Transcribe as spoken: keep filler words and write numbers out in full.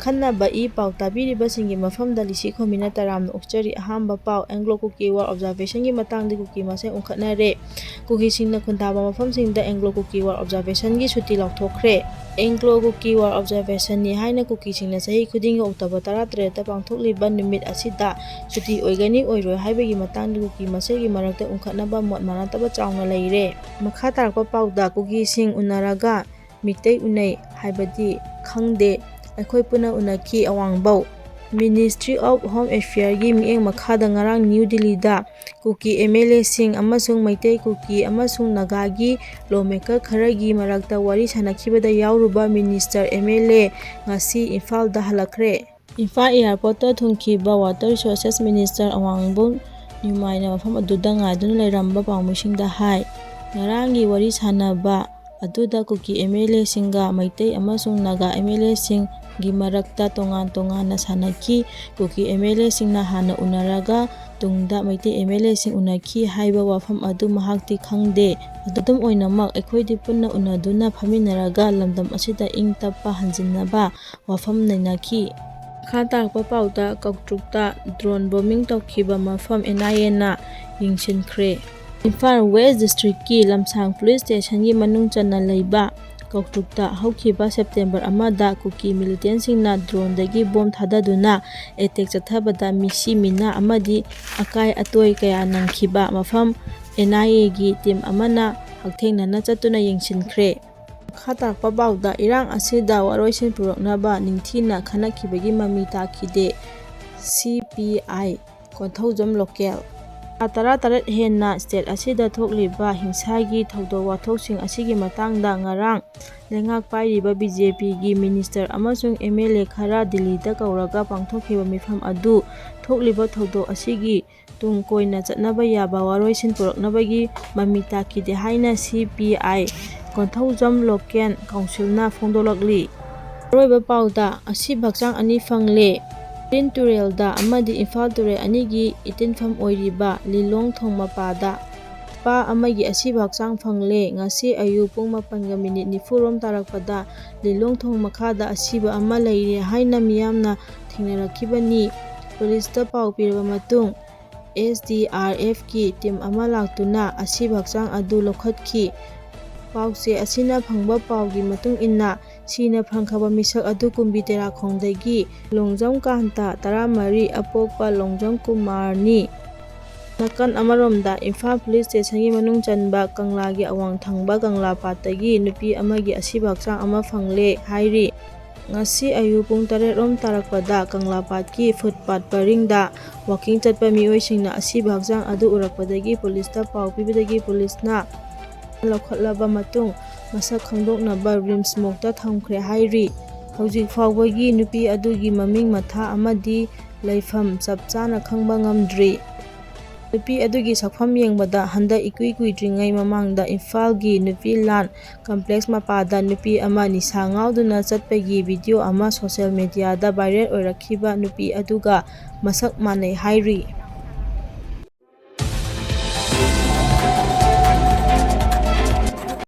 ꯑꯈꯟꯅꯕ ꯏ ꯄꯥꯎ ꯇꯥꯕꯤꯔꯤꯕꯁꯤꯡꯒꯤ ꯃꯐꯝꯗ ꯂꯤꯁꯤ ꯈꯣꯝꯃꯤꯅ ꯇꯔꯥꯝꯅ ꯑꯣꯛꯆꯔꯤ꯫ ꯑꯍꯥꯟꯕ ꯄꯥꯎ, Anglo Kuki War Observation ꯒꯤ ꯃꯇꯥꯡꯗ ꯀꯨꯀꯤ ꯃꯁꯦꯜ ꯎꯪꯈꯠꯅꯔꯦ꯫ ꯀꯨꯀꯤꯁꯤꯡꯅ ꯈꯨꯟꯗꯥꯕ ꯃꯐꯝꯁꯤꯡꯗ Anglo Kuki War Observation ꯒꯤ ꯁꯨꯇꯤ ꯂꯥꯎꯊꯣꯛꯈ꯭ꯔꯦ꯫ Anglo Kuki War Observation ꯅꯤ ꯍꯥꯏꯅ ꯀꯨꯀꯤꯁꯤꯡꯅ ꯆꯍꯤ ꯈꯨꯗꯤꯡꯒꯤ October ꯇꯔꯥꯇꯔꯦꯠꯇ ꯄꯥꯡꯊꯣꯛꯂꯤꯕ ꯅꯨꯃꯤꯠ ꯑꯁꯤꯗ ꯁꯨꯇꯤ ꯑꯣꯏꯒꯅꯤ ꯑꯣꯏꯔꯣꯏ ꯍꯥꯏꯕꯒꯤ ꯃꯇꯥꯡꯗ ꯀꯨꯀꯤ ꯃꯁꯦꯜꯒꯤ ꯃꯔꯛꯇ ꯎꯪꯈꯠꯅꯕ ꯃꯣꯠ ꯃꯥꯟꯅꯗꯕ ꯆꯥꯎꯅ ꯂꯩꯔꯦ꯫ ꯃꯈꯥ ꯇꯥꯔꯛꯄ ꯄꯥꯎꯗ, ꯀꯨꯀꯤꯁꯤꯡ ꯎꯅꯔꯒ ꯃꯤꯇꯩ ꯎꯅꯩ ꯍꯥꯏꯕꯗꯤ ꯈꯪꯗꯦ, ꯑꯩꯈꯣꯏ ꯄꯨꯟꯅ ꯎꯅꯈꯤ꯫ ꯑꯋꯥꯡꯕꯧ꯫ Ministry of Home Affairs ꯒꯤ ꯃꯤꯠꯌꯦꯡ ꯃꯈꯥꯗ ꯉꯔꯥꯡ ꯅ꯭ꯌꯨ ꯗꯤꯜꯂꯤꯗ ꯀꯨꯀꯤ M L A ꯁꯤꯡ ꯑꯃꯁꯨꯡ ꯃꯩꯇꯩ, ꯀꯨꯀꯤ ꯑꯃꯁꯨꯡ ꯅꯥꯒꯥꯒꯤ lawmaker ꯈꯔꯒꯤ ꯃꯔꯛꯇ ꯋꯥꯔꯤ ꯁꯥꯟꯅꯈꯤꯕꯗ ꯌꯥꯎꯔꯨꯕ Minister, M L A ꯉꯁꯤ ꯏꯝꯐꯥꯜꯗ ꯍꯜꯂꯛꯈ꯭ꯔꯦ꯫ ꯏꯝꯐꯥꯜ airport ꯇ ꯊꯨꯡꯈꯤꯕ Water Resources Minister ꯑꯋꯥꯡꯕꯧ ꯅ꯭ꯌꯨꯃꯥꯏꯅ ꯃꯐꯝ ꯑꯗꯨꯗ ꯉꯥꯏꯗꯨꯅ ꯂꯩꯔꯝꯕ ꯄꯥꯎꯃꯤꯁꯤꯡꯗ ꯍꯥꯏ, ꯉꯔꯥꯡꯒꯤ ꯋꯥꯔꯤ ꯁꯥꯟꯅꯕ ꯑꯗꯨꯗ ꯀꯨꯀꯤ M L A ꯁꯤꯡꯒ ꯃꯩꯇꯩ ꯑꯃꯁꯨꯡ ꯅꯥꯒꯥ M L A ꯁꯤꯡꯒꯤ ꯃꯔꯛꯇ ꯇꯣꯉꯥꯟ ꯇꯣꯉꯥꯟꯅ ꯁꯥꯟꯅꯈꯤ꯫ ꯀꯨꯀꯤ M L A ꯁꯤꯡꯅ ꯍꯥꯟꯅ ꯎꯅꯔꯒ ꯇꯨꯡꯗ ꯃꯩꯇꯩ M L A ꯁꯤꯡ ꯎꯅꯈꯤ ꯍꯥꯏꯕ ꯋꯥꯐꯝ ꯑꯗꯨ ꯃꯍꯥꯛꯇꯤ ꯈꯪꯗꯦ꯫ ꯑꯗꯨꯝ ꯑꯣꯏꯅꯃꯛ, ꯑꯩꯈꯣꯏꯗꯤ ꯄꯨꯟꯅ ꯎꯅꯗꯨꯅ ꯐꯝꯃꯤꯟꯅꯔꯒ ꯂꯝꯗꯝ ꯑꯁꯤꯗ ꯏꯪ ꯇꯞꯄ ꯍꯟꯖꯤꯟꯅꯕ ꯋꯥꯐꯝ ꯅꯩꯅꯈꯤ꯫ ꯃꯈꯥ ꯇꯥꯔꯛꯄ ꯄꯥꯎꯗ, ꯀꯧꯇ꯭ꯔꯨꯛꯇ drone bombing ꯇꯧꯈꯤꯕ ꯃꯐꯝ N I A ꯅ ꯌꯦꯡꯁꯤꯟꯈ꯭ꯔꯦ꯫ ꯏꯝꯐꯥꯜ West District ꯀꯤ ꯂꯝꯁꯥꯡ Police Station ꯒꯤ ꯃꯅꯨꯡ ꯆꯟꯅ ꯂꯩꯕ ꯀꯧꯇ꯭ꯔꯨꯛꯇ ꯍꯧꯈꯤꯕ September ꯑꯃꯗ ꯀꯨꯀꯤ militant ꯁꯤꯡꯅ drone ꯗꯒꯤ bomb ꯊꯥꯗꯗꯨꯅ attack ꯆꯠꯊꯕꯗ ꯃꯤꯁꯤ ꯃꯤꯅꯥ ꯑꯃꯗꯤ ꯑꯀꯥꯏ ꯑꯇꯣꯏ ꯀꯌꯥ ꯅꯪꯈꯤꯕ ꯃꯐꯝ N I A ꯒꯤ team ꯑꯃꯅ ꯍꯛꯊꯦꯡꯅꯅ ꯆꯠꯇꯨꯅ ꯌꯦꯡꯁꯤꯟꯈ꯭ꯔꯦ꯫ ꯃꯈꯥ ꯇꯥꯔꯛꯄ ꯄꯥꯎꯗ, ꯏꯔꯥꯡ ꯑꯁꯤꯗ ꯋꯥꯔꯣꯏꯁꯤꯟ ꯄꯨꯔꯛꯅꯕ ꯅꯤꯡꯊꯤꯅ ꯈꯟꯅꯈꯤꯕꯒꯤ ꯃꯃꯤ ꯇꯥꯈꯤꯗꯦ꯫ C P I, Konthoujam Local꯫ ꯊꯥ ꯇꯔꯥꯇꯔꯦꯠ ꯍꯦꯟꯅ state ꯑꯁꯤꯗ ꯊꯣꯛꯂꯤꯕ ꯍꯤꯡꯁꯥꯒꯤ ꯊꯧꯗꯣꯛ ꯋꯥꯊꯣꯛꯁꯤꯡ ꯑꯁꯤꯒꯤ ꯃꯇꯥꯡꯗ ꯉꯔꯥꯡ ꯂꯩꯉꯥꯛ ꯄꯥꯏꯔꯤꯕ B J P ꯒꯤ minister ꯑꯃꯁꯨꯡ M L A ꯈꯔ ꯗꯤꯜꯂꯤꯗ ꯀꯧꯔꯒ ꯄꯥꯡꯊꯣꯛꯈꯤꯕ ꯃꯤꯐꯝ ꯑꯗꯨ ꯊꯣꯛꯂꯤꯕ ꯊꯧꯗꯣꯛ ꯑꯁꯤꯒꯤ ꯇꯨꯡ ꯀꯣꯏꯅ ꯆꯠꯅꯕ ꯌꯥꯕ ꯋꯥꯔꯣꯏꯁꯤꯟ ꯄꯨꯔꯛꯅꯕꯒꯤ ꯃꯃꯤ ꯇꯥꯈꯤꯗꯦ ꯍꯥꯏꯅ C P I Konthoujam Local Council ꯅ ꯐꯣꯡꯗꯣꯛꯂꯛꯂꯤ꯫ ꯑꯔꯣꯏꯕ ꯄꯥꯎꯗ, ꯑꯁꯤꯕ ꯍꯛꯆꯥꯡ ꯑꯅꯤ ꯐꯪꯂꯦ꯫ ꯇꯤꯟ ꯇꯨꯔꯦꯜꯗ ꯑꯃꯗꯤ ꯏꯝꯐꯥꯜ ꯇꯨꯔꯦꯜ ꯑꯅꯤꯒꯤ ꯏꯇꯤꯟꯐꯝ ꯑꯣꯏꯔꯤꯕ ꯂꯤꯂꯣꯡ ꯊꯣꯡ ꯃꯄꯥꯗ꯫ ꯅꯨꯄꯥ ꯑꯃꯒꯤ ꯑꯁꯤꯕ ꯍꯛꯆꯥꯡ ꯐꯪꯂꯦ꯫ ꯉꯁꯤ ꯑꯌꯨꯛ ꯄꯨꯡ ꯃꯥꯄꯟꯒ ꯃꯤꯅꯤꯠ ꯅꯤꯐꯨ ꯔꯣꯝ ꯇꯥꯔꯛꯄꯗ ꯂꯤꯂꯣꯡ ꯊꯣꯡ ꯃꯈꯥꯗ ꯑꯁꯤꯕ ꯑꯃ ꯂꯩꯔꯦ ꯍꯥꯏꯅ ꯃꯤꯌꯥꯝꯅ ꯊꯦꯡꯅꯔꯛꯈꯤꯕꯅꯤ꯫ ꯄꯨꯂꯤꯁꯇ ꯄꯥꯎ ꯄꯤꯔꯕ ꯃꯇꯨꯡ, ꯑꯦꯁ ꯗꯤ ꯑꯥꯔ ꯑꯦꯐꯀꯤ ꯇꯤꯝ ꯑꯃ ꯂꯥꯛꯇꯨꯅ ꯑꯁꯤꯕ ꯍꯛꯆꯥꯡ ꯑꯗꯨ ꯂꯧꯈꯠꯈꯤ꯫ ꯄꯥꯎꯆꯦ ꯑꯁꯤꯅ ꯐꯪꯕ ꯄꯥꯎꯒꯤ ꯃꯇꯨꯡ ꯏꯟꯅ, ꯁꯤꯅ ꯐꯪꯈ꯭ꯔꯕ ꯃꯤꯁꯛ ꯑꯗꯨ ꯀꯨꯝꯕꯤ ꯇꯦꯔꯥꯈꯣꯡꯗꯒꯤ ꯂꯣꯡꯖꯝ ꯀꯥꯟꯇ, ꯇꯔꯥꯃꯔꯤ, ꯑꯄꯣꯛꯄ ꯂꯣꯡꯖꯝ ꯀꯨꯃꯥꯔꯅꯤ꯫ ꯅꯥꯀꯟ ꯑꯃꯔꯣꯝꯗ, ꯏꯝꯐꯥꯜ ꯄꯨꯂꯤꯁ ꯁ꯭ꯇꯦꯁꯟꯒꯤ ꯃꯅꯨꯡ ꯆꯟꯕ ꯀꯪꯂꯥꯒꯤ ꯑꯋꯥꯡ ꯊꯪꯕ ꯀꯪꯂꯥ ꯄꯥꯠꯇꯒꯤ ꯅꯨꯄꯤ ꯑꯃꯒꯤ ꯑꯁꯤꯕ ꯍꯛꯆꯥꯡ ꯑꯃ ꯐꯪꯂꯦ ꯍꯥꯏꯔꯤ꯫ ꯉꯁꯤ ꯑꯌꯨꯛ ꯄꯨꯡ ꯇꯔꯦꯠ ꯔꯣꯝ ꯇꯥꯔꯛꯄꯗ ꯀꯪꯂꯥ ꯄꯥꯠꯀꯤ ꯐꯨꯠꯄꯥꯠ ꯄꯔꯤꯡꯗ ꯋꯥꯀꯤꯡ ꯆꯠꯄ ꯃꯤꯑꯣꯏꯁꯤꯡꯅ ꯑꯁꯤꯕ ꯍꯛꯆꯥꯡ ꯑꯗꯨ ꯎꯔꯛꯄꯗꯒꯤ ꯄꯨꯂꯤꯁꯇ ꯄꯥꯎ ꯄꯤꯕꯗꯒꯤ ꯄꯨꯂꯤꯁꯅ ꯂꯧꯈꯠꯂꯕ ꯃꯇꯨꯡ, ꯃꯁꯛ ꯈꯪꯗꯣꯛꯅꯕ ꯔꯤꯝꯁ ꯃꯣꯔꯒꯇ ꯊꯝꯈ꯭ꯔꯦ ꯍꯥꯏꯔꯤ꯫ ꯍꯧꯖꯤꯛ ꯐꯥꯎꯕꯒꯤ ꯅꯨꯄꯤ ꯑꯗꯨꯒꯤ ꯃꯃꯤꯡ ꯃꯊꯥ ꯑꯃꯗꯤ ꯂꯩꯐꯝ ꯆꯞ ꯆꯥꯅ ꯈꯪꯕ ꯉꯝꯗ꯭ꯔꯤ꯫ ꯅꯨꯄꯤ ꯑꯗꯨꯒꯤ ꯁꯛꯐꯝ ꯌꯦꯡꯕꯗ ꯍꯟꯗꯛ ꯏꯀꯨꯏ ꯀꯨꯏꯗ꯭ꯔꯤꯉꯩ ꯃꯃꯥꯡꯗ ꯏꯝꯐꯥꯜꯒꯤ ꯅꯨꯄꯤ ꯂꯥꯟ ꯀꯝꯄ꯭ꯂꯦꯛꯁ ꯃꯄꯥꯗ ꯅꯨꯄꯤ ꯑꯃ ꯅꯤꯁꯥ ꯉꯥꯎꯗꯨꯅ ꯆꯠꯄꯒꯤ ꯚꯤꯗꯤꯑꯣ ꯑꯃ ꯁꯣꯁꯦꯜ ꯃꯤꯗꯤꯌꯥꯗ ꯚꯥꯏꯔꯦꯜ ꯑꯣꯏꯔꯛꯈꯤꯕ ꯅꯨꯄꯤ ꯑꯗꯨꯒ ꯃꯁꯛ ꯃꯥꯟꯅꯩ ꯍꯥꯏꯔꯤ꯫